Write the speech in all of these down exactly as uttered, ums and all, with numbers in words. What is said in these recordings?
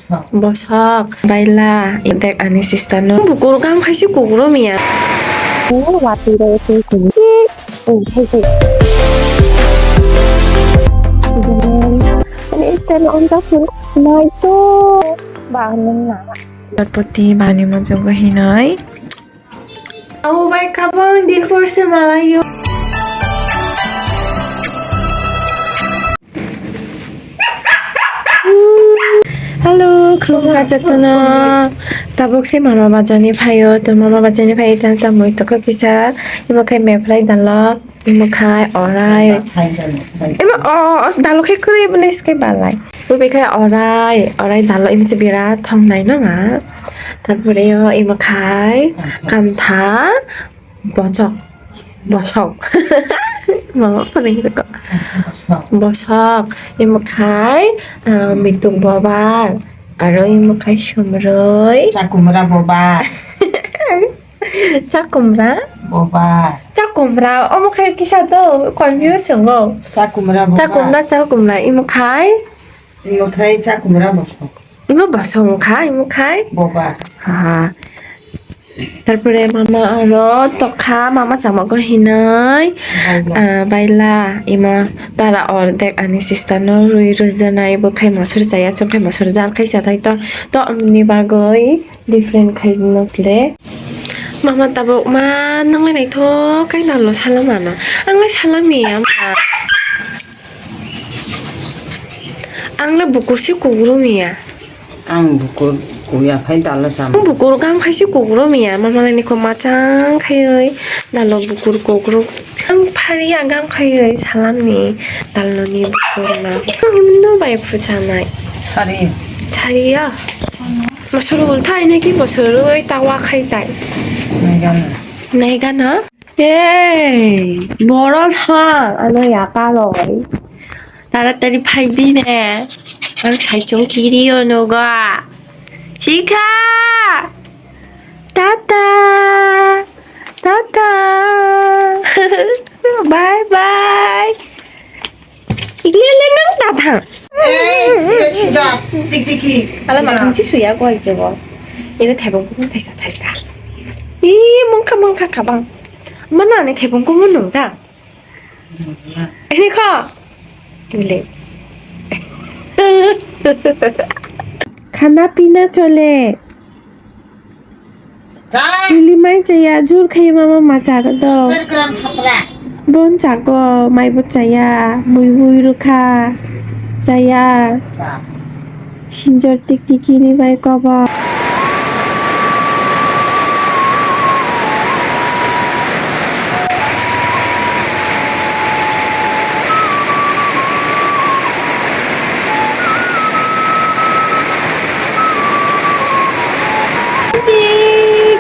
Bosok, baila, intek ani sister no. Bukur kam khaisi kukro miya. Watwi rok twi kuni. Twi, twi, twi. Ani sister no onjak phuru. Nai to. Ba nung na. Poti bani mojogo hinoi. Abo bai kabang din porse malayo. Hello, khulumkha jotono. Tabuk se mama bajani phaio, to mama bajani phaio, ta ta mui toko kisa, imo khai meprai dalok. Imo khai orai. Imo o, o, o, dalo khai kwrwi bwle se kai balai. Bo bai khai orai, orai dalo imo se birat thong nai no nga. Tarpore o imo khai kantha, bochok, bosok. Mama phone ko. Bosok. Imo khai, ah, mituk bobar. Aro imo khai sumroi. Chakumra bobar. Chakumra? Boba. Chakumra, omo khai kisa to confuse wngo. Chakumra boba. Chakumra, chakumra, imo khai? Imo khai chakumra bosong. Imo bosong khai, imo khai? Boba. Ha. Tarpore mama aro tokha, mama chamago hinoi. Baila. Ah, baila, imo tara ordek ani sister no rui rujanai, bo khai mosor chaya, chwng khai mosor jal khai chathai to, to amni bagoi. Different khai no phle. Mama tabuk ma nang lai naithok kai dalo salam ano. Ang lai salam ya ma. Ang lai bukur si kugrum ya. Ang bukur kuya khai dalo sam. Ang bukur gam khai si kugrum ya. Mama lai ni ko machang khai oi. Dalo bukur kugrum. Ang phari ya gam khai oi salam ni. Dalo ni bukur ma. Ang himno bai phucha nai. Sari. Sari ya. Mosoro ulthai naki mosoro oi tawa khai tai. Naigana. Naigana? Ei, boro sa, ano yakaroi. Taratari phai di ne. Ang saichung kiri ono ga. Sikha! Tata! Tata! Bye bye! Ile le nang ta thang. Ei, ile sida, tik tiki. Ala ma thang si suya ko ai jogo. Ile thebong ko thaisa thaisa. I mungkha mungkha kabang. Mana ni thebong ko mun nung ja. Ini ko. Ile. Khana pina chole. Chai. Ili mai chaya, jur khai mama ma chara do. Chai kram khapra. Bon chago, mai bo chaya, mui mui rukha. Chaya. Cha. Sinjor tik tik ini bai kobo.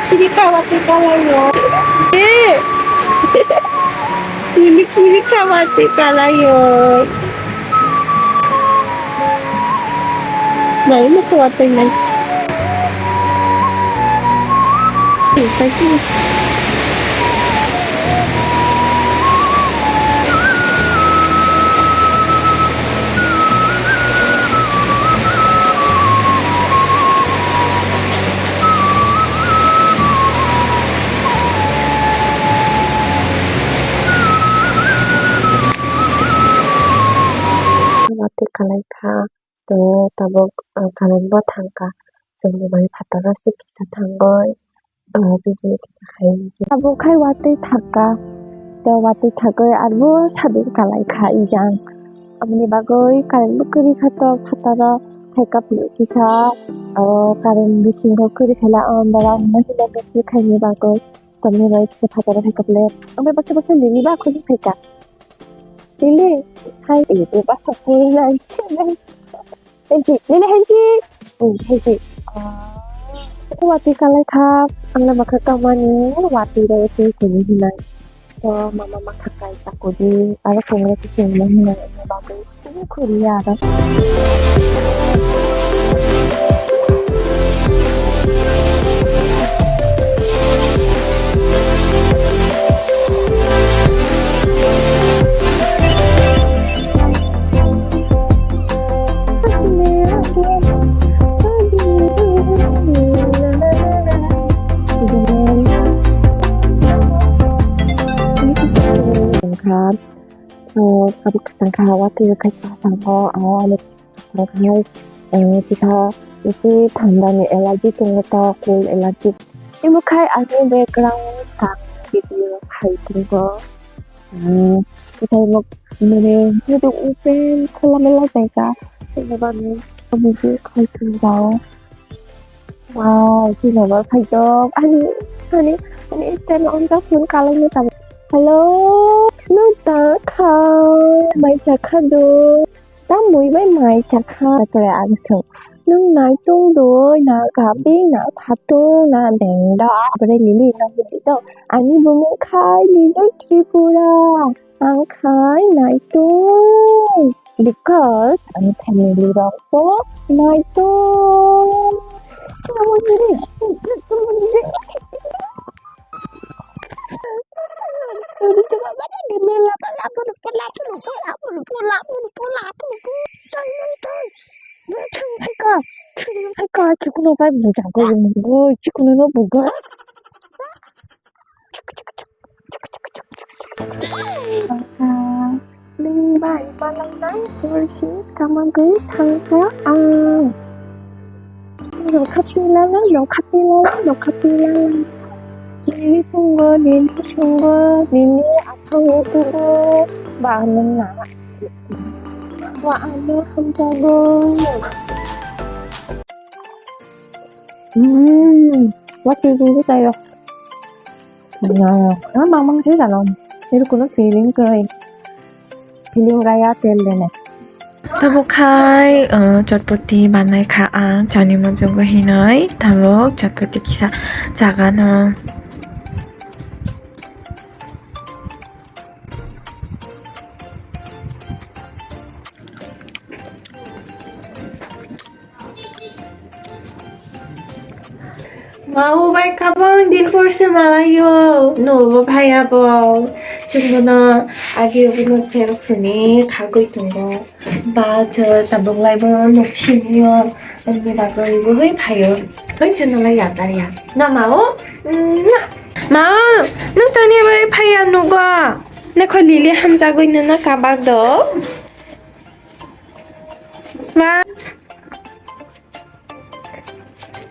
Kiri khawa te kalayo. Kiri kiri khawa te kalayo. Nai mo khawa te nai. Thank you. Watwi kalai kha, tei tabuk, ah, current bo thang kha, chwng bo bai phataro se kisa thangwi. Ah, video kisa khai. Abo khai watwi thaka. To watwi thakwi arbo sadung kalai kha ijang. Aboni bagwi current bo kwrwi kha to phataro thaika phuru kisa, ah, current bisingo kwrwi khaila, ah, borok no hino betri khaini bagwi. Tamni bai kisa phataro thaika phuru. Ang bai baksa baksa lili ba khoni phaika. Lili, hai, lili baksa phuru nai se nai. Henchi, nini henchi. Hmm, henchi. Ah, watwi kalai kha, angna makha kamani, watwi rok twi kuni hinai. To mama makha kai takudi, aro kongra kuchung hinai, hinai bagwi, tini khuriya aro. Abo kwchang kha, watwi rwkhai kwchang o, o ani kwchang khai, eh, kisa bisi thanda ni allergy tongo to, cold allergy. Imo khai ani background kang video khai tongo. Hmm, kisa imo mane video open khula mela jaga. Imo bani video khai tongo. Wow, chini number phaijak. Ani, ani, ani stand on jak phone kalangni tamo. Hello, nwng ta kha? Mai cha kha do? Tamwi bai mai cha kha? Tore ang song. Nwng nai tong do, na gabi, na phatung, na dengda. Abore lili na hudi do. Ani bumung khai Little Tripura. Ang khai nai tong. Because ang family rok bo nai tong. Nwng bai malai nai hor si kamagwi thangkha ang. Nokha pilala, nokha pilala, nokha pilala. Nini pungo, nini pungo, nini athang pungo. Ba nwng na. Wa ano hamjago. Hmm, wa tibung tayo. Mamang se jalong. Pero kuno feeling kai. Feeling kaya tel dene. Tabuk khai, uh, chotpoti banai kha ang chani muchungo hinoi. Tabuk chotpoti kisa chagano. Mau bai kabang din porse malayo. No bo bhai abo. Chwngno agi obo no cherok phuni khagwi tongo. Ba jo tabuk lai bo no siniyo. Ani bagwi bo bai phayo. Bai chwngno lai ya ta ya. Na mao? Mm, na. Mao, nung tani bai phaya nugo. Ne kho lili hamjagwi nuna kabak do. Ma.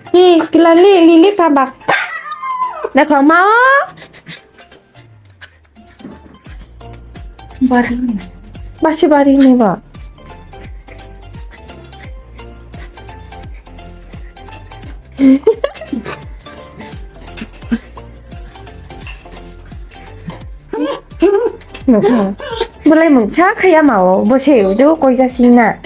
Hi, kila li, lili kabak. Dekho, mao. Bari ni. Basi bari ni ba. Belai mungsa khaya mao, bo se ujo koi jasi na.